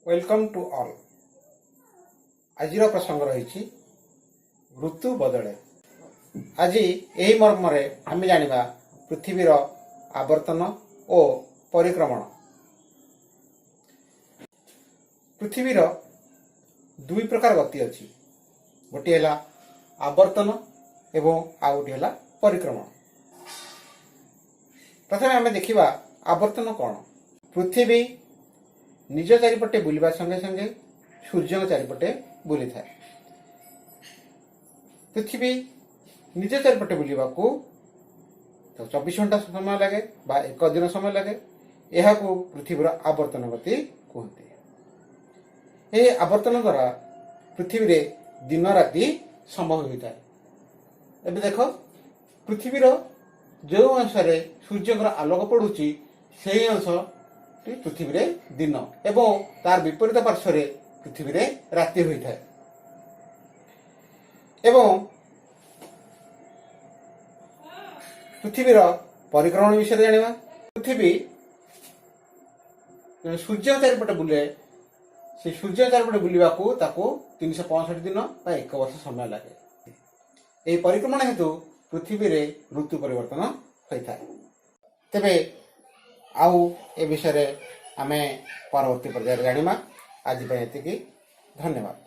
Welcome to all. ଆଜିର ପ୍ରସଙ୍ଗ ରହିଛି ଋତୁ ବଦଳେ। ଆଜି ଏହି ମର୍ମରେ ଆମେ ଜାଣିବା ପୃଥିବୀର ଆବର୍ତ୍ତନ ଓ ପରିକ୍ରମଣ। ପୃଥିବୀର ଦୁଇ ପ୍ରକାର ଗତି ଅଛି। ଗୋଟିଏ ହେଲା ଆବର୍ତ୍ତନ ଏବଂ ଆଉ ଗୋଟିଏ ହେଲା ପରିକ୍ରମଣ। ପ୍ରଥମେ ଆମେ ଦେଖିବା ଆବର୍ତ୍ତନ କ'ଣ। ପୃଥିବୀ ନିଜ ଚାରିପଟେ ବୁଲିବା ସଙ୍ଗେ ସଙ୍ଗେ ସୂର୍ଯ୍ୟଙ୍କ ଚାରିପଟେ ବୁଲିଥାଏ। ପୃଥିବୀ ନିଜ ଚାରିପଟେ ବୁଲିବାକୁ ତ 24 ଘଣ୍ଟା ସମୟ ଲାଗେ ବା ଏକ ଦିନ ସମୟ ଲାଗେ। ଏହାକୁ ପୃଥିବୀର ଆବର୍ତ୍ତନ ଗତି କୁହନ୍ତି। ଏହି ଆବର୍ତ୍ତନ ଦ୍ୱାରା ପୃଥିବୀରେ ଦିନ ରାତି ସମ୍ଭବ ହୋଇଥାଏ। ଏବେ ଦେଖ, ପୃଥିବୀର ଯେଉଁ ଅଂଶରେ ସୂର୍ଯ୍ୟଙ୍କର ଆଲୋକ ପଡୁଛି, ସେହି ଅଂଶଟି ପୃଥିବୀରେ ଦିନ ଏବଂ ତାର ବିପରୀତ ପାର୍ଶ୍ୱରେ ପୃଥିବୀରେ ରାତି ହୋଇଥାଏ। ଏବଂ ପୃଥିବୀର ପରିକ୍ରମଣ ବିଷୟରେ ଜାଣିବା। ପୃଥିବୀ ସୂର୍ଯ୍ୟ ଚାରିପଟେ ବୁଲେ। ସେ ସୂର୍ଯ୍ୟ ଚାରିପଟେ ବୁଲିବାକୁ ତାକୁ 365 ଦିନ ବା ଏକ ବର୍ଷ ସମୟ ଲାଗେ। ଏହି ପରିକ୍ରମଣ ହେତୁ ପୃଥିବୀରେ ଋତୁ ପରିବର୍ତ୍ତନ ହୋଇଥାଏ। ତେବେ ଆଉ ଏ ବିଷୟରେ ଆମେ ପରବର୍ତ୍ତୀ ପର୍ଯ୍ୟାୟରେ ଜାଣିବା। ଆଜି ପାଇଁ ଏତିକି। ଧନ୍ୟବାଦ।